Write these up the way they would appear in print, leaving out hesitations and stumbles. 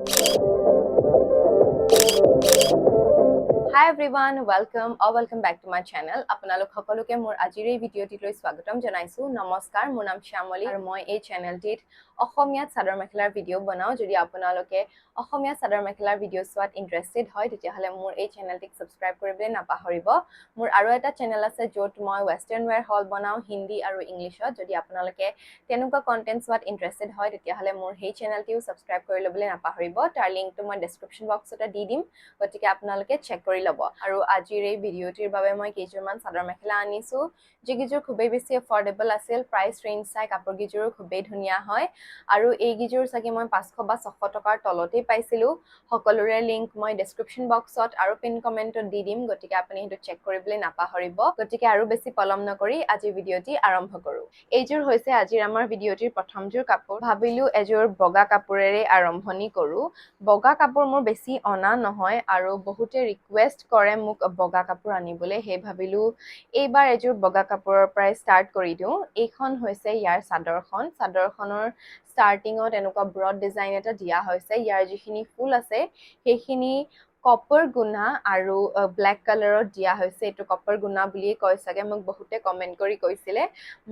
Hi everyone, welcome or welcome back to my channel. আপোনালোক সকলোকে মোৰ আজিৰ এই ভিডিঅ'টিলৈ স্বাগতম জনাইছোঁ। নমস্কাৰ, মোৰ নাম শ্যামলী আৰু মই এই চেনেলটিত অসমীয়াত চাদৰ মেখেলাৰ ভিডিঅ' বনাওঁ। যদি আপোনালোকে অসমীয়া চাদৰ মেখেলাৰ ভিডিঅ' চোৱাত ইণ্টাৰেষ্টেড হয়, তেতিয়াহ'লে মোৰ এই চেনেলটিক ছাবস্ক্ৰাইব কৰিবলৈ নাপাহৰিব। মোৰ আৰু এটা চেনেল আছে, য'ত মই ৱেষ্টাৰ্ণ ৱেৰ হল বনাওঁ হিন্দী আৰু ইংলিছত। যদি আপোনালোকে তেনেকুৱা কণ্টেণ্ট চোৱাত ইণ্টাৰেষ্টেড হয়, তেতিয়াহ'লে মোৰ সেই চেনেলটিও ছাবস্ক্ৰাইব কৰি ল'বলৈ নাপাহৰিব। তাৰ লিংকটো মই ডেছক্ৰিপশ্যন বক্সতে দি দিম, গতিকে আপোনালোকে চেক কৰি ল'ব। আৰু আজিৰ এই ভিডিঅ'টিৰ বাবে মই কেইযোৰমান চাদৰ মেখেলা আনিছোঁ, যিকেইযোৰ খুবেই বেছি এফৰ্ডেবল আছিল। প্ৰাইচ ৰেঞ্জ চাই কাপোৰকেইযোৰো খুবেই ধুনীয়া হয় আৰু এইকেইযোৰ চাগে মই 500 বা 600 টকাৰ তলতেই পাইছিলোঁ। সকলোৰে লিংক মই ডেছক্ৰিপশ্যন বক্সত আৰু পিন কমেণ্টত দি দিম, গতিকে আপুনি সেইটো চেক কৰিবলৈ নাপাহৰিব। গতিকে আৰু বেছি পলম নকৰি আজিৰ ভিডিঅ'টি আৰম্ভ কৰোঁ। এইযোৰ হৈছে আজিৰ আমাৰ ভিডিঅ'টিৰ প্ৰথমযোৰ কাপোৰ। ভাবিলোঁ এযোৰ বগা কাপোৰেৰে আৰম্ভণি কৰোঁ। বগা কাপোৰ মোৰ বেছি অনা নহয় আৰু বহুতে ৰিকুৱেষ্ট কৰে মোক বগা কাপোৰ আনিবলৈ। সেই ভাবিলোঁ এইবাৰ এযোৰ বগা কাপোৰৰ পৰাই ষ্টাৰ্ট কৰি দিওঁ। এইখন হৈছে ইয়াৰ চাদৰখন। চাদৰখনৰ ষ্টাৰ্টিঙত এনেকুৱা ব্ৰড ডিজাইন এটা দিয়া হৈছে। ইয়াৰ যিখিনি ফুল আছে, সেইখিনি কপাৰ গুণা আৰু ব্লেক কালাৰত দিয়া হৈছে। এইটো কপাৰ গুণা বুলিয়ে কয় চাগে, মোক বহুতে কমেণ্ট কৰি কৈছিলে।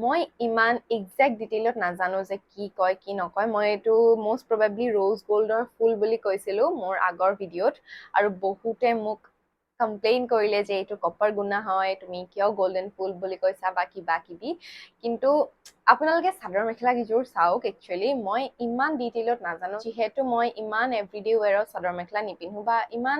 মই ইমান একজেক্ট ডিটেইলত নাজানো যে কি কয়, কি নকয়। মই এইটো মষ্ট প্ৰবেবলি ৰ'জ গ'ল্ডৰ ফুল বুলি কৈছিলোঁ মোৰ আগৰ ভিডিঅ'ত আৰু বহুতে মোক কমপ্লেইন কৰিলে যে এইটো কপাৰ গুণা হয়, তুমি কিয় গল্ডেন ফুল বুলি কৈছা বা কিবা কিবি। কিন্তু আপোনালোকে চাদৰ মেখেলা কেইযোৰ চাওক। একচুৱেলি মই ইমান ডিটেইলত নাজানো, যিহেতু মই ইমান এভৰিডে ৱেৰত চাদৰ মেখেলা নিপিন্ধো বা ইমান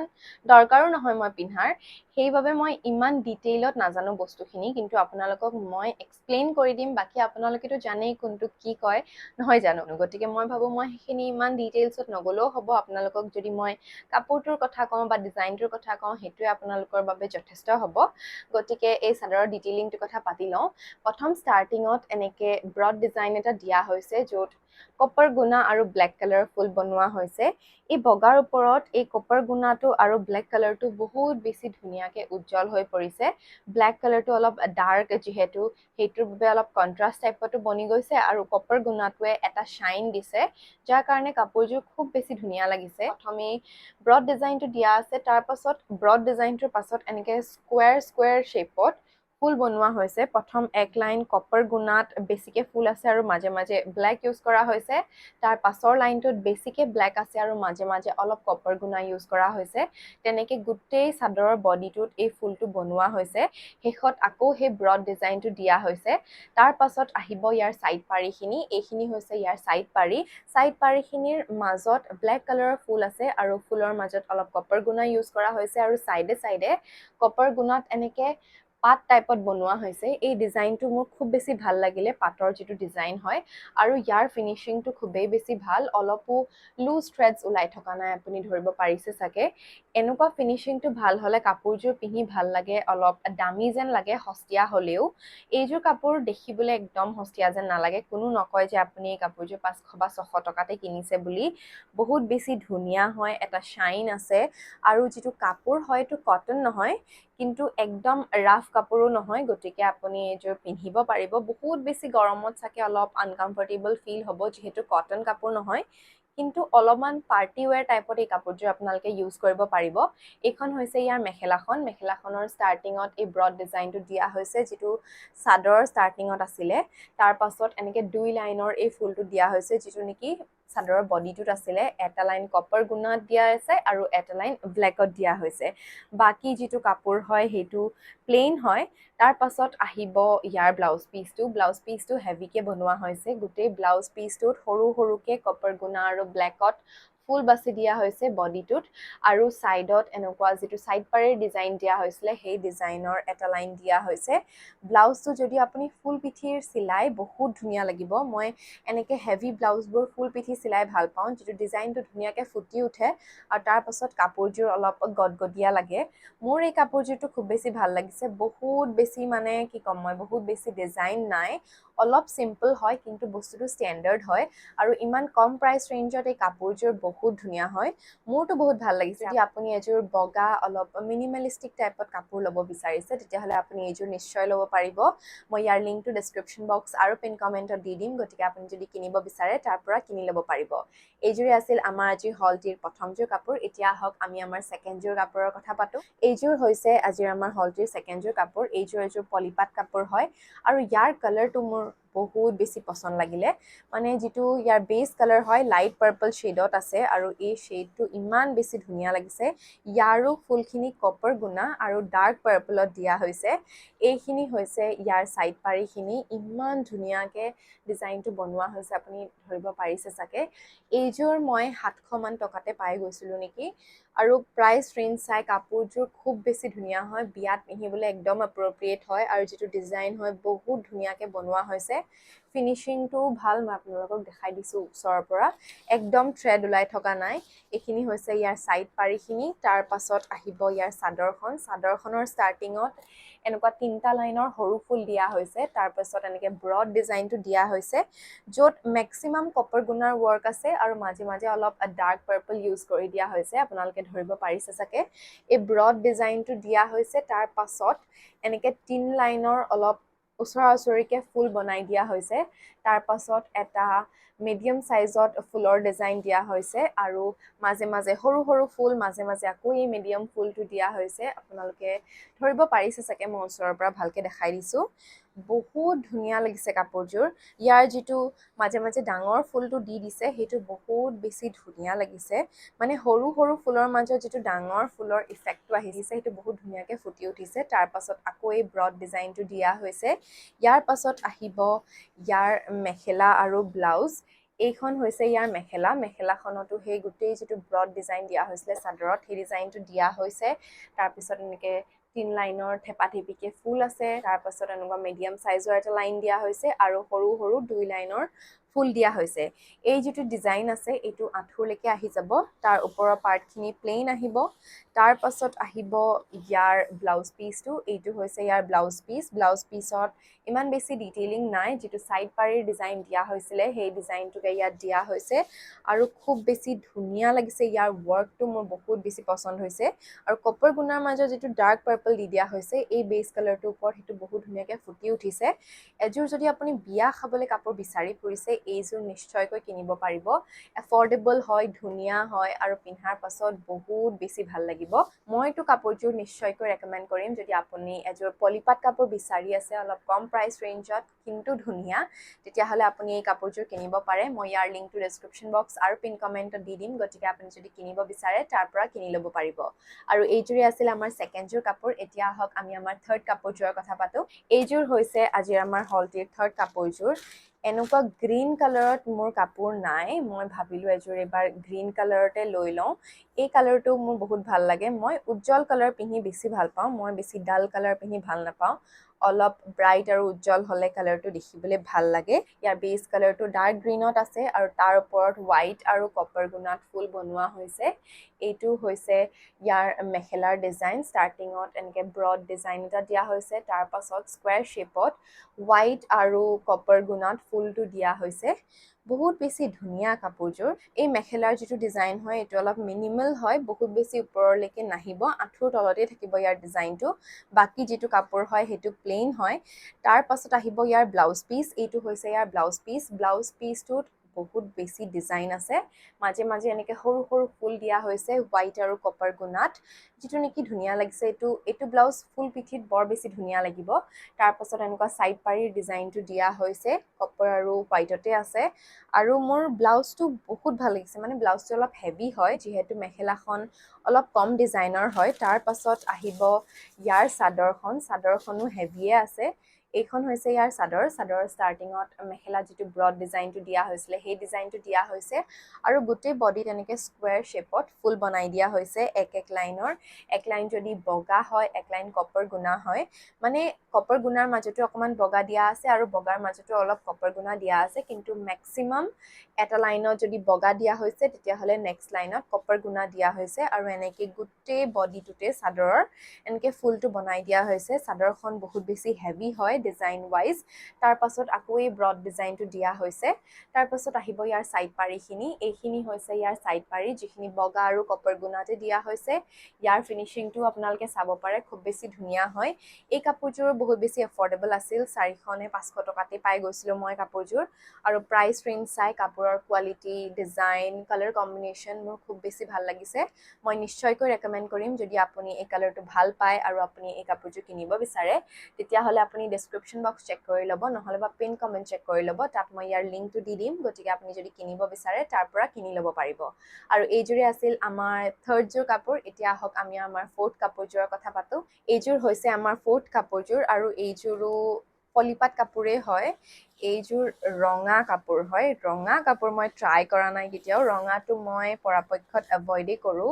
দৰকাৰো নহয় মই পিন্ধাৰ, সেইবাবে মই ইমান ডিটেইলত নাজানো বস্তুখিনি। কিন্তু আপোনালোকক মই এক্সপ্লেইন কৰি দিম। বাকী আপোনালোকেতো জানেই কোনটোক কি কয়, নহয় জানো? গতিকে মই ভাবোঁ মই সেইখিনি ইমান ডিটেইলছত নগ'লেও হ'ব। আপোনালোকক যদি মই কাপোৰটোৰ কথা কওঁ বা ডিজাইনটোৰ কথা কওঁ, সেইটোৱে আপোনালোকৰ বাবে যথেষ্ট হ'ব। গতিকে এই চাদৰৰ ডিটেইলিংটোৰ কথা পাতি লওঁ। প্ৰথম ষ্টাৰ্টিঙত এনেকে ব্ৰড ডিজাইন এটা দিয়া হৈছে, য'ত কপাৰ গুণা আৰু ব্লেক কালাৰৰ ফুল বনোৱা হৈছে। এই বগাৰ ওপৰত এই কপাৰ গুণাটো আৰু ব্লেক কালাৰটো বহুত বেছি ধুনীয়াকে উজ্জ্বল হৈ পৰিছে। ব্লেক কালাৰটো অলপ ডাৰ্ক যিহেতু, সেইটোৰ বাবে অলপ কণ্ট্ৰাষ্ট টাইপতো বনি গৈছে আৰু কপাৰ গুণাটোৱে এটা শ্বাইন দিছে, যাৰ কাৰণে কাপোৰযোৰ খুব বেছি ধুনীয়া লাগিছে। প্ৰথমেই ব্ৰড ডিজাইনটো দিয়া আছে, তাৰ পাছত ব্ৰড ডিজাইনটোৰ পাছত এনেকে স্কুৱেৰ স্কুৱেৰ শ্বেপত ফুল বনোৱা হৈছে। প্ৰথম এক লাইন কপাৰ গুণাত বেছিকে ফুল আছে আৰু মাজে মাজে ব্লেক ইউজ কৰা হৈছে। তাৰ পাছৰ লাইনটোত বেছিকে ব্লেক আছে আৰু মাজে মাজে অলপ কপাৰ গুণা ইউজ কৰা হৈছে। তেনেকে গোটেই চাদৰৰ বডিটোত এই ফুলটো বনোৱা হৈছে। শেষত আকৌ সেই ব্ৰড ডিজাইনটো দিয়া হৈছে। তাৰ পাছত আহিব ইয়াৰ চাইড পাৰিখিনি। এইখিনি হৈছে ইয়াৰ চাইড পাৰি। চাইড পাৰিখিনিৰ মাজত ব্লেক কালাৰৰ ফুল আছে আৰু ফুলৰ মাজত অলপ কপাৰ গুণা ইউজ কৰা হৈছে আৰু চাইডে চাইডে কপাৰ গুণাত এনেকে পাত টাইপত বনোৱা হৈছে। এই ডিজাইনটো মোৰ খুব বেছি ভাল লাগিলে, পাতৰ যিটো ডিজাইন হয়। আৰু ইয়াৰ ফিনিচিংটো খুবেই বেছি ভাল, অলপো লুজ থ্ৰেডছ ওলাই থকা নাই, আপুনি ধৰিব পাৰিছে চাগে। এনেকুৱা ফিনিচিংটো ভাল হ'লে কাপোৰযোৰ পিন্ধি ভাল লাগে, অলপ দামী যেন লাগে সস্তীয়া হ'লেও। এইযোৰ কাপোৰ দেখিবলৈ একদম সস্তীয়া যেন নালাগে। কোনো নকয় যে আপুনি এই কাপোৰযোৰ 500 বা 600 টকাতে কিনিছে বুলি। বহুত বেছি ধুনীয়া হয়, এটা শ্বাইন আছে। আৰু যিটো কাপোৰ হয়, এইটো কটন নহয়, কিন্তু একদম ৰাফ কাপোৰো নহয়, গতিকে আপুনি এইযোৰ পিন্ধিব পাৰিব। বহুত বেছি গৰমত চাগে অলপ আনকমফৰ্টেবল ফিল হ'ব, যিহেতু কটন কাপোৰ নহয়, কিন্তু অলপমান পাৰ্টি ৱেৰ টাইপত এই কাপোৰযোৰ আপোনালোকে ইউজ কৰিব পাৰিব। এইখন হৈছে ইয়াৰ মেখেলাখন। মেখেলাখনৰ ষ্টাৰ্টিঙত এই ব্ৰড ডিজাইনটো দিয়া হৈছে, যিটো চাদৰৰ ষ্টাৰ্টিঙত আছিলে। তাৰ পাছত এনেকে দুই লাইনৰ এই ফুলটো দিয়া হৈছে, যিটো নেকি চাদৰৰ বডিটোত আছিলে। এটা লাইন কপাৰ গুণাত দিয়া আছে আৰু এটা লাইন ব্লেকত দিয়া হৈছে। বাকী যিটো কাপোৰ হয়, সেইটো প্লেইন হয়। তাৰ পাছত আহিব ইয়াৰ ব্লাউজ পিচটো। ব্লাউজ পিচটো হেভিকে বনোৱা হৈছে। গোটেই ব্লাউজ পিচটোত সৰু সৰুকে কপাৰ গুণা আৰু ব্লেকত ফুল বাছি দিয়া হৈছে বডিটোত আৰু ছাইডত এনেকুৱা যিটো ছাইড পাৰিৰ ডিজাইন দিয়া হৈছিলে, সেই ডিজাইনৰ এটা লাইন দিয়া হৈছে। ব্লাউজটো যদি আপুনি ফুল পিঠিৰ চিলাই, বহুত ধুনীয়া লাগিব। মই এনেকৈ হেভি ব্লাউজবোৰ ফুল পিঠি চিলাই ভাল পাওঁ, যিটো ডিজাইনটো ধুনীয়াকৈ ফুটি উঠে আৰু তাৰ পাছত কাপোৰযোৰ অলপ গদগদীয়া লাগে। মোৰ এই কাপোৰযোৰটো খুব বেছি ভাল লাগিছে। বহুত বেছি, মানে কি ক'ম মই, বহুত বেছি ডিজাইন নাই। অলপ চিম্পল হয়, কিন্তু বস্তুটো ষ্টেণ্ডাৰ্ড হয় আৰু ইমান কম প্ৰাইচ ৰেঞ্জত এই কাপোৰযোৰ বহুত ধুনীয়া হয়। মোৰতো বহুত ভাল লাগিছে। যদি আপুনি এযোৰ বগা অলপ মিনিমেলিষ্টিক টাইপত কাপোৰ ল'ব বিচাৰিছে, তেতিয়াহ'লে আপুনি এইযোৰ নিশ্চয় ল'ব পাৰিব। মই ইয়াৰ লিংকটো ডেছক্ৰিপশ্যন বক্স আৰু পিন কমেণ্টত দি দিম, গতিকে আপুনি যদি কিনিব বিচাৰে, তাৰ পৰা কিনি ল'ব পাৰিব। এইযোৰে আছিল আমাৰ আজিৰ হলটিৰ প্ৰথমযোৰ কাপোৰ। এতিয়া আহক, আমি আমাৰ ছেকেণ্ডযোৰ কাপোৰৰ কথা পাতোঁ। এইযোৰ হৈছে আজিৰ আমাৰ হলটিৰ ছেকেণ্ডযোৰ কাপোৰ। এইযোৰ এযোৰ পলিপাট কাপোৰ হয় আৰু ইয়াৰ কালাৰটো মোৰ বহুত বেছি পচন্দ লাগিলে। মানে যিটো ইয়াৰ বেছ কালাৰ হয়, লাইট পাৰ্পল শ্বেডত আছে আৰু এই শ্বেডটো ইমান বেছি ধুনীয়া লাগিছে। ইয়াৰো ফুলখিনি কপাৰ গুণা আৰু ডাৰ্ক পাৰ্পলত দিয়া হৈছে। এইখিনি হৈছে ইয়াৰ ছাইড পাৰিখিনি। ইমান ধুনীয়াকৈ ডিজাইনটো বনোৱা হৈছে, আপুনি ধৰিব পাৰিছে চাগে। এইযোৰ মই 700মান টকাতে পাই গৈছিলোঁ নেকি আৰু প্ৰাইচ ৰেঞ্জ চাই কাপোৰযোৰ খুব বেছি ধুনীয়া হয়। বিয়াত পিন্ধিবলৈ একদম এপ্ৰপ্ৰিয়েট হয় আৰু যিটো ডিজাইন হয়, বহুত ধুনীয়াকৈ বনোৱা হৈছে। ফিনিচিংটোও ভাল। মই আপোনালোকক দেখাই দিছোঁ ওচৰৰ পৰা। একদম থ্ৰেড ওলাই থকা নাই। এইখিনি হৈছে ইয়াৰ ছাইড পাৰিখিনি। তাৰ পাছত আহিব ইয়াৰ চাদৰখন। চাদৰখনৰ ষ্টাৰ্টিঙত এনেকুৱা তিনিটা লাইনৰ সৰু ফুল দিয়া হৈছে। তাৰপাছত এনেকৈ ব্ৰড ডিজাইনটো দিয়া হৈছে, য'ত মেক্সিমাম কপাৰ গুণাৰ ৱৰ্ক আছে আৰু মাজে মাজে অলপ ডাৰ্ক পাৰ্পল ইউজ কৰি দিয়া হৈছে। আপোনালোকে ধৰিব পাৰিছে চাগে। এই ব্ৰড ডিজাইনটো দিয়া হৈছে। তাৰ পাছত এনেকৈ তিনি লাইনৰ অলপ ওচৰা ওচৰিকৈ ফুল বনাই দিয়া হৈছে। তাৰ পাছত এটা মিডিয়াম চাইজত ফুলৰ ডিজাইন দিয়া হৈছে আৰু মাজে মাজে সৰু সৰু ফুল, মাজে মাজে আকৌ এই মিডিয়াম ফুলটো দিয়া হৈছে। আপোনালোকে ধৰিব পাৰিছে চাগে, মই ওচৰৰ পৰা ভালকৈ দেখাই দিছোঁ। বহুত ধুনীয়া লাগিছে কাপোৰযোৰ। ইয়াৰ যিটো মাজে মাজে ডাঙৰ ফুলটো দি দিছে, সেইটো বহুত বেছি ধুনীয়া লাগিছে। মানে সৰু সৰু ফুলৰ মাজত যিটো ডাঙৰ ফুলৰ ইফেক্টটো আহিছে, সেইটো বহুত ধুনীয়াকৈ ফুটি উঠিছে। তাৰ পাছত আকৌ এই ব্ৰড ডিজাইনটো দিয়া হৈছে। ইয়াৰ পাছত আহিব ইয়াৰ মেখেলা আৰু ব্লাউজ। এইখন হৈছে ইয়াৰ মেখেলা। মেখেলাখনতো সেই গোটেই যিটো ব্ৰড ডিজাইন দিয়া হৈছিলে চাদৰত, সেই ডিজাইনটো দিয়া হৈছে। তাৰপিছত এনেকৈ তিনি লাইনৰ থেপা থেপিকে ফুল আছে। তাৰপাছত এনেকুৱা মিডিয়াম চাইজৰ এটা লাইন দিয়া হৈছে আৰু সৰু সৰু দুই লাইনৰ ফুল দিয়া হৈছে। এই যিটো ডিজাইন আছে, এইটো আঁঠুলৈকে আহি যাব। তাৰ ওপৰৰ পাৰ্টখিনি প্লেইন আহিব। তাৰ পাছত আহিব ইয়াৰ ব্লাউজ পিচটো। এইটো হৈছে ইয়াৰ ব্লাউজ পিচ। ব্লাউজ পিচত ইমান বেছি ডিটেইলিং নাই। যিটো ছাইড পাৰিৰ ডিজাইন দিয়া হৈছিলে, সেই ডিজাইনটোকে ইয়াত দিয়া হৈছে আৰু খুব বেছি ধুনীয়া লাগিছে। ইয়াৰ ৱৰ্কটো মোৰ বহুত বেছি পচন্দ হৈছে আৰু কপাৰ গুণাৰ মাজত যিটো ডাৰ্ক পাৰ্পল দি দিয়া হৈছে এই বেছ কালাৰটোৰ ওপৰত, সেইটো বহুত ধুনীয়াকৈ ফুটি উঠিছে। এযোৰ যদি আপুনি বিয়া খাবলৈ কাপোৰ বিচাৰি ফুৰিছে, এইযোৰ নিশ্চয়কৈ কিনিব পাৰিব। এফৰ্ডেবল হয়, ধুনীয়া হয় আৰু পিন্ধাৰ পাছত বহুত বেছি ভাল লাগিব। মইতো কাপোৰযোৰ নিশ্চয়কৈ ৰেকমেণ্ড কৰিম। যদি আপুনি এযোৰ পলিপাট কাপোৰ বিচাৰি আছে, অলপ কম প্ৰাইচ ৰেঞ্জত কিন্তু ধুনীয়া, তেতিয়াহ'লে আপুনি এই কাপোৰযোৰ কিনিব পাৰে। মই ইয়াৰ লিংকটো ডেছক্ৰিপশ্যন বক্স আৰু পিন কমেণ্টত দি দিম, গতিকে আপুনি যদি কিনিব বিচাৰে, তাৰ পৰা কিনি ল'ব পাৰিব। আৰু এইযোৰে আছিল আমাৰ ছেকেণ্ডযোৰ কাপোৰ। এতিয়া আহক, আমি আমাৰ থাৰ্ড কাপোৰযোৰৰ কথা পাতোঁ। এইযোৰ হৈছে আজিৰ আমাৰ হলটিৰ থাৰ্ড কাপোৰযোৰ। এনেকুৱা গ্ৰীণ কালাৰত মোৰ কাপোৰ নাই। মই ভাবিলোঁ এযোৰ এইবাৰ গ্ৰীণ কালাৰতে লৈ লওঁ। এই কালাৰটো মোৰ বহুত ভাল লাগে। মই উজ্জ্বল কালাৰ পিন্ধি বেছি ভাল পাওঁ। মই বেছি ডাল কালাৰ পিন্ধি ভাল নাপাওঁ। অলপ ব্ৰাইট আৰু উজ্জ্বল হ'লে কালাৰটো দেখিবলৈ ভাল লাগে। ইয়াৰ বেছ কালাৰটো ডাৰ্ক গ্ৰীণত আছে আৰু তাৰ ওপৰত হোৱাইট আৰু কপাৰ গুণাত ফুল বনোৱা হৈছে। এইটো হৈছে ইয়াৰ মেখেলাৰ ডিজাইন। ষ্টাৰ্টিঙত এনেকৈ ব্ৰড ডিজাইন এটা দিয়া হৈছে। তাৰ পাছত স্কুৱেৰ শ্বেপত হোৱাইট আৰু কপাৰ গুণাত ফুলটো দিয়া হৈছে। বহুত বেছি ধুনীয়া কাপোৰযোৰ। এই মেখেলাৰ যিটো ডিজাইন হয়, এইটো অলপ মিনিমেল হয়। বহুত বেছি ওপৰলৈকে নাহিব, আঁঠুৰ তলতেই থাকিব ইয়াৰ ডিজাইনটো। বাকী যিটো কাপোৰ হয়, সেইটো প্লেইন হয়। তাৰ পাছত আহিব ইয়াৰ ব্লাউজ পিচ। এইটো হৈছে ইয়াৰ ব্লাউজ পিচ। ব্লাউজ পিচটোত বহুত বেছি ডিজাইন আছে। মাজে মাজে এনেকৈ সৰু সৰু ফুল দিয়া হৈছে হোৱাইট আৰু কপাৰ গুণাত, যিটো নেকি ধুনীয়া লাগিছে। এইটো ব্লাউজ ফুল পিঠিত বৰ বেছি ধুনীয়া লাগিব। তাৰপাছত এনেকুৱা ছাইড পাৰিৰ ডিজাইনটো দিয়া হৈছে, কপাৰ আৰু হোৱাইটতে আছে আৰু মোৰ ব্লাউজটো বহুত ভাল লাগিছে। মানে ব্লাউজটো অলপ হেভি হয়, যিহেতু মেখেলাখন অলপ কম ডিজাইনৰ হয়। তাৰ পাছত আহিব ইয়াৰ চাদৰখন। চাদৰখনো হেভিয়ে আছে। এইখন হৈছে ইয়াৰ চাদৰ। চাদৰৰ ষ্টাৰ্টিঙত মেখেলা যিটো ব্ৰড ডিজাইনটো দিয়া হৈছিলে, সেই ডিজাইনটো দিয়া হৈছে আৰু গোটেই বডিত এনেকৈ স্কুৱেৰ শ্বেপত ফুল বনাই দিয়া হৈছে এক এক লাইনৰ। এক লাইন যদি বগা হয়, এক লাইন কপাৰ গুণা হয়। মানে কপাৰ গুণাৰ মাজতো অকণমান বগা দিয়া আছে আৰু বগাৰ মাজতো অলপ কপাৰ গুণা দিয়া আছে। কিন্তু মেক্সিমাম এটা লাইনত যদি বগা দিয়া হৈছে, তেতিয়াহ'লে নেক্সট লাইনত কপাৰ গুণা দিয়া হৈছে আৰু এনেকৈ গোটেই বডিটোতে চাদৰৰ এনেকৈ ফুলটো বনাই দিয়া হৈছে। চাদৰখন বহুত বেছি হেভি হয়। Design wise. তাৰ পাছত আকৌ এই ব্ৰড ডিজাইনটো দিয়া হৈছে। তাৰপাছত আহিব ইয়াৰ ছাইড পাৰিখিনি। এইখিনি হৈছে ইয়াৰ ছাইড পাৰি, যিখিনি বগা আৰু কপাৰ গুণাতে দিয়া হৈছে। ইয়াৰ ফিনিচিংটো আপোনালোকে চাব পাৰে, খুব বেছি ধুনীয়া হয়। এই কাপোৰযোৰ বহুত বেছি এফৰ্ডেবল আছিল। 400 নে 500 টকাতে পাই গৈছিলোঁ মই কাপোৰযোৰ। আৰু প্ৰাইচ ৰেঞ্জ চাই কাপোৰৰ কোৱালিটি, ডিজাইন, কালাৰ কম্বিনেশ্যন মোৰ খুব বেছি ভাল লাগিছে। মই নিশ্চয়কৈ ৰেকমেণ্ড কৰিম। যদি আপুনি এই কালাৰটো ভাল পায় আৰু আপুনি এই কাপোৰযোৰ কিনিব বিচাৰে, তেতিয়াহ'লে আপুনি ডেছক্ৰিপশ্যন বক্স চেক কৰি ল'ব, নহ'লে বা পিন কমেণ্ট চেক কৰি ল'ব। তাত মই ইয়াৰ লিংকটো দি দিম। গতিকে আপুনি যদি কিনিব বিচাৰে, তাৰ পৰা কিনি ল'ব পাৰিব। আৰু এইযোৰে আছিল আমাৰ থাৰ্ডযোৰ কাপোৰ। এতিয়া আহক, আমি আমাৰ ফ'ৰ্থ কাপোৰযোৰৰ কথা পাতোঁ। এইযোৰ হৈছে আমাৰ ফ'ৰ্থ কাপোৰযোৰ আৰু এইযোৰো পলিপাত কাপোৰেই হয়। এইযোৰ ৰঙা কাপোৰ হয়। ৰঙা কাপোৰ মই ট্ৰাই কৰা নাই কেতিয়াও। ৰঙাটো মই পৰাপক্ষত এভইডেই কৰোঁ।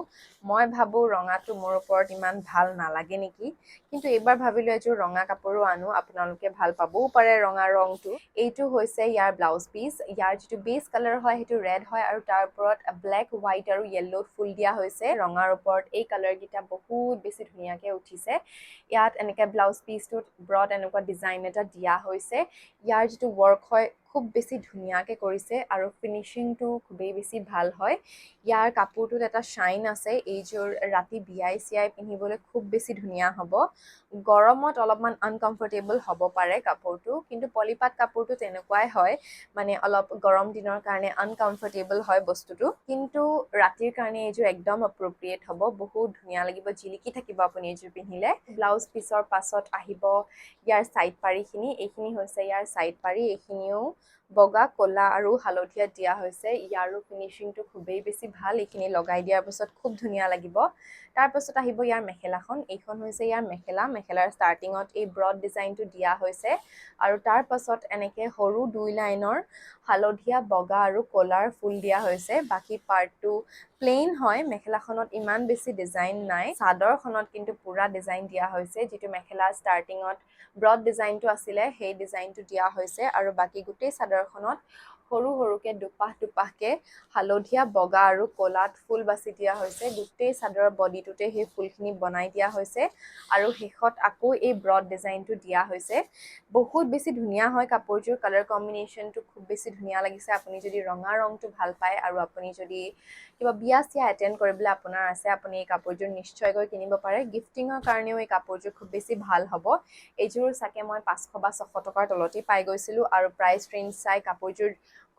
মই ভাবোঁ ৰঙাটো মোৰ ওপৰত ইমান ভাল নালাগে নেকি। কিন্তু এইবাৰ ভাবিলোঁ এযোৰ ৰঙা কাপোৰো আনো, আপোনালোকে ভাল পাবও পাৰে ৰঙা ৰংটো। এইটো হৈছে ইয়াৰ ব্লাউজ পিচ। ইয়াৰ যিটো বেছ কালাৰ হয়, সেইটো ৰেড হয় আৰু তাৰ ওপৰত ব্লেক, হোৱাইট আৰু য়েল্ল'ত ফুল দিয়া হৈছে। ৰঙাৰ ওপৰত এই কালাৰকেইটা বহুত বেছি ধুনীয়াকৈ উঠিছে। ইয়াত এনেকৈ ব্লাউজ পিচটোত ব্ৰড এনেকুৱা ডিজাইন এটা দিয়া হৈছে। ইয়াৰ যিটো ৱৰ্ক হয়, খুব বেছি ধুনীয়াকৈ কৰিছে আৰু ফিনিচিংটো খুবেই বেছি ভাল হয়। ইয়াৰ কাপোৰটোত এটা শ্বাইন আছে। এইযোৰ ৰাতি বিয়াই চিয়াই পিন্ধিবলৈ খুব বেছি ধুনীয়া হ'ব। গৰমত অলপমান আনকমফৰ্টেবল হ'ব পাৰে কাপোৰটো, কিন্তু পলিপাত কাপোৰটো তেনেকুৱাই হয়, মানে অলপ গৰম দিনৰ কাৰণে আনকমফৰ্টেবল হয় বস্তুটো। কিন্তু ৰাতিৰ কাৰণে এইযোৰ একদম এপ্ৰপ্ৰিয়েট হ'ব। বহুত ধুনীয়া লাগিব, জিলিকি থাকিব আপুনি এইযোৰ পিন্ধিলে। ব্লাউজ পিচৰ পাছত আহিব ইয়াৰ ছাইড পাৰিখিনি। এইখিনি হৈছে ইয়াৰ ছাইড পাৰি। এইখিনিও বগা, ক'লা আৰু হালধীয়াত দিয়া হৈছে। ইয়াৰো ফিনিচিংটো খুবেই বেছি ভাল। এইখিনি লগাই দিয়াৰ পাছত খুব ধুনীয়া লাগিব। তাৰপাছত আহিব ইয়াৰ মেখেলাখন। এইখন হৈছে ইয়াৰ মেখেলা। মেখেলাৰ ষ্টাৰ্টিঙত এই ব্ৰড ডিজাইনটো দিয়া হৈছে আৰু তাৰ পাছত এনেকে সৰু দুই লাইনৰ হালধীয়া, বগা আৰু ক'লাৰ ফুল দিয়া হৈছে। বাকী পাৰ্টটো প্লেইন হয়। মেখেলাখনত ইমান বেছি ডিজাইন নাই। চাদৰখনত কিন্তু পুৰা ডিজাইন দিয়া হৈছে। যিটো মেখেলা ষ্টাৰ্টিঙত ব্ৰড ডিজাইনটো আছিলে, সেই ডিজাইনটো দিয়া হৈছে আৰু বাকী গোটেই চাদৰখনত সৰু সৰুকে দুপাহ দুপাহকে হালধীয়া, বগা আৰু ক'লাত ফুল বাচি দিয়া হৈছে। গোটেই চাদৰৰ বডিটোতে সেই ফুলখিনি বনাই দিয়া হৈছে আৰু শেষত আকৌ এই ব্ৰড ডিজাইনটো দিয়া হৈছে। বহুত বেছি ধুনীয়া হয় কাপোৰযোৰ। কালাৰ কম্বিনেশ্যনটো খুব বেছি ধুনীয়া লাগিছে। আপুনি যদি ৰঙা ৰংটো ভাল পায় আৰু আপুনি যদি কিবা বিয়া চিয়া এটেণ্ড কৰিবলৈ আপোনাৰ আছে, আপুনি এই কাপোৰযোৰ নিশ্চয়কৈ কিনিব পাৰে। গিফ্টিঙৰ কাৰণেও এই কাপোৰযোৰ খুব বেছি ভাল হ'ব। এইযোৰ চাগে মই 500 বা 600 টকাৰ তলতেই পাই গৈছিলোঁ আৰু প্ৰাইচ ৰেঞ্জ চাই কাপোৰযোৰ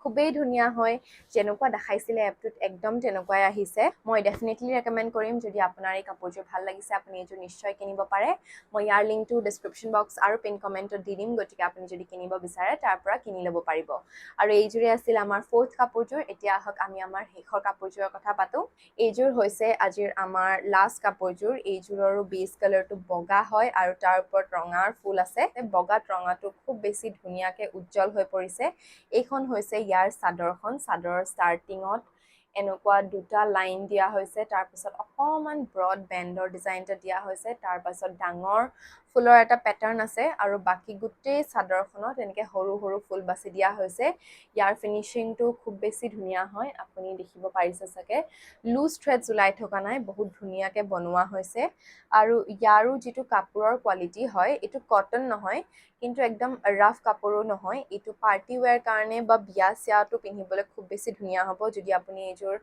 খুবেই ধুনীয়া হয়। যেনেকুৱা দেখাইছিলে এপটোত, একদম তেনেকুৱাই আহিছে। মই ডেফিনেটলি ৰেকমেণ্ড কৰিম। যদি আপোনাৰ এই কাপোৰযোৰ ভাল লাগিছে, আপুনি এইযোৰ নিশ্চয় কিনিব পাৰে। মই ইয়াৰ লিংকটো ডিছক্ৰিপশ্যন বক্স আৰু পিন কমেণ্টত দি দিম। গতিকে আপুনি যদি কিনিব বিচাৰে, তাৰ পৰা কিনি ল'ব পাৰিব। আৰু এইযোৰে আছিল আমাৰ ফ'ৰ্থ কাপোৰযোৰ। এতিয়া আহক, আমি আমাৰ শেষৰ কাপোৰযোৰৰ কথা পাতোঁ। এইযোৰ হৈছে আজিৰ আমাৰ লাষ্ট কাপোৰযোৰ। এইযোৰৰো বেছ কালাৰটো বগা হয় আৰু তাৰ ওপৰত ৰঙাৰ ফুল আছে। বগাত ৰঙাটো খুব বেছি ধুনীয়াকৈ উজ্জ্বল হৈ পৰিছে। এইখন হৈছে ইয়াৰ চাদৰখন। চাদৰৰ ষ্টাৰ্টিঙত এনেকুৱা দুটা লাইন দিয়া হৈছে। তাৰপিছত অকণমান ব্ৰড বেণ্ডৰ ডিজাইন এটা দিয়া হৈছে। তাৰপাছত ডাঙৰ ফুলৰ এটা পেটাৰ্ণ আছে আৰু বাকী গোটেই চাদৰখনত এনেকৈ সৰু সৰু ফুল বাচি দিয়া হৈছে। ইয়াৰ ফিনিচিংটো খুব বেছি ধুনীয়া হয়। আপুনি দেখিব পাৰিছে চাগে, লুজ থ্ৰেডছ ওলাই থকা নাই, বহুত ধুনীয়াকৈ বনোৱা হৈছে। আৰু ইয়াৰো যিটো কাপোৰৰ কোৱালিটি হয়, এইটো কটন নহয়, কিন্তু একদম ৰাফ কাপোৰো নহয়। এইটো পাৰ্টি ৱেৰ কাৰণে বা বিয়া চিয়াটো পিন্ধিবলৈ খুব বেছি ধুনীয়া হ'ব। যদি আপুনি এইযোৰ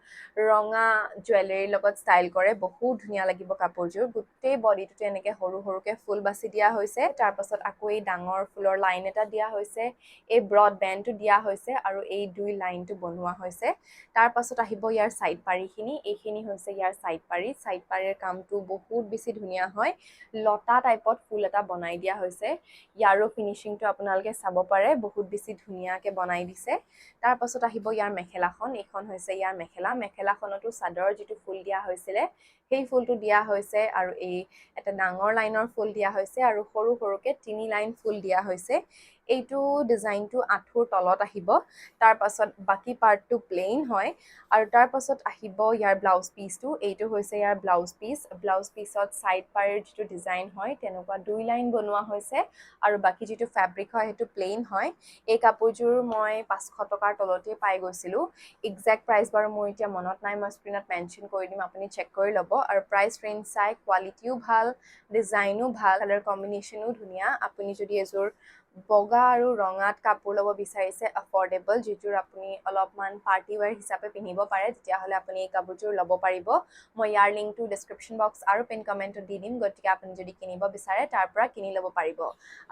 ৰঙা জুৱেলাৰীৰ লগত ষ্টাইল কৰে, বহুত ধুনীয়া লাগিব কাপোৰযোৰ। গোটেই বডিটোতে এনেকৈ সৰু সৰুকৈ ফুল বাচি দিয়া হৈছে। তাৰপাছত আকৌ এই ডাঙৰ ফুলৰ লাইন এটা দিয়া হৈছে। এই ব্ৰড বেণ্ডটো দিয়া হৈছে আৰু এই দুই লাইনটো বনোৱা হৈছে। তাৰপাছত আহিব ইয়াৰ ছাইড পাৰিখিনি। এইখিনি হৈছে ইয়াৰ ছাইড পাৰি। ছাইড পাৰিৰ কামটো বহুত বেছি ধুনীয়া হয়। লতা টাইপত ফুল এটা বনাই দিয়া হৈছে। ইয়াৰো ফিনিচিংটো আপোনালোকে চাব পাৰে, বহুত বেছি ধুনীয়াকৈ বনাই দিছে। তাৰপাছত আহিব ইয়াৰ মেখেলাখন। এইখন হৈছে ইয়াৰ মেখেলা। মেখেলাখনতো চাদৰৰ যিটো ফুল দিয়া হৈছিলে, সেই ফুলটো দিয়া হৈছে আৰু এই এটা ডাঙৰ লাইনৰ ফুল দিয়া হৈছে আৰু সৰু সৰুকৈ তিনি লাইন ফুল দিয়া হৈছে। এইটো ডিজাইনটো আঁঠুৰ তলত আহিব। তাৰপাছত বাকী পাৰ্টটো প্লেইন হয় আৰু তাৰপাছত আহিব ইয়াৰ ব্লাউজ পিচটো। এইটো হৈছে ইয়াৰ ব্লাউজ পিচ। ব্লাউজ পিচত ছাইড পাৰিৰ যিটো ডিজাইন হয়, তেনেকুৱা দুই লাইন বনোৱা হৈছে আৰু বাকী যিটো ফেব্ৰিক হয়, সেইটো প্লেইন হয়। এই কাপোৰযোৰ মই 500 টকাৰ তলতেই পাই গৈছিলোঁ। একজেক্ট প্ৰাইচ বাৰু মোৰ এতিয়া মনত নাই। মই স্ক্ৰীণত মেনশ্যন কৰি দিম, আপুনি চেক কৰি ল'ব। আৰু প্ৰাইচ ৰেঞ্জ চাই কোৱালিটিও ভাল, ডিজাইনো ভাল, কালাৰ কম্বিনেশ্যনো ধুনীয়া। আপুনি যদি এযোৰ বগা আৰু ৰঙাত কাপোৰ ল'ব বিচাৰিছে এফৰ্ডেবল, যিযোৰ আপুনি অলপমান পাৰ্টি ৱেৰ হিচাপে পিন্ধিব পাৰে, তেতিয়াহ'লে আপুনি এই কাপোৰযোৰ ল'ব পাৰিব। মই ইয়াৰ লিংকটো ডিছক্ৰিপশ্যন বক্স আৰু পিন কমেণ্টত দি দিম। গতিকে আপুনি যদি কিনিব বিচাৰে, তাৰ পৰা কিনি ল'ব পাৰিব।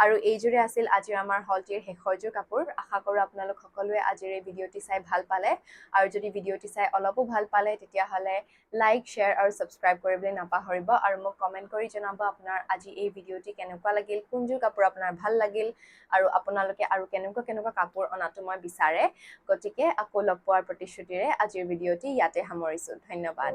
আৰু এইযোৰে আছিল আজিৰ আমাৰ হলটিৰ শেষৰযোৰ কাপোৰ। আশা কৰোঁ আপোনালোক সকলোৱে আজিৰ এই ভিডিঅ'টি চাই ভাল পালে। আৰু যদি ভিডিঅ'টি চাই অলপো ভাল পালে, তেতিয়াহ'লে লাইক, শ্বেয়াৰ আৰু ছাবস্ক্ৰাইব কৰিবলৈ নাপাহৰিব। আৰু মোক কমেণ্ট কৰি জনাব আপোনাৰ আজি এই ভিডিঅ'টি কেনেকুৱা লাগিল, কোনযোৰ কাপোৰ আপোনাৰ ভাল লাগিল আৰু আপোনালোকে আৰু কেনেকুৱা কেনেকুৱা কাপোৰ অনাটো মই বিচাৰে। গতিকে আকৌ লগ পোৱাৰ প্ৰতিশ্ৰুতিৰে আজিৰ ভিডিঅ'টি ইয়াতে সামৰিছোঁ। ধন্যবাদ।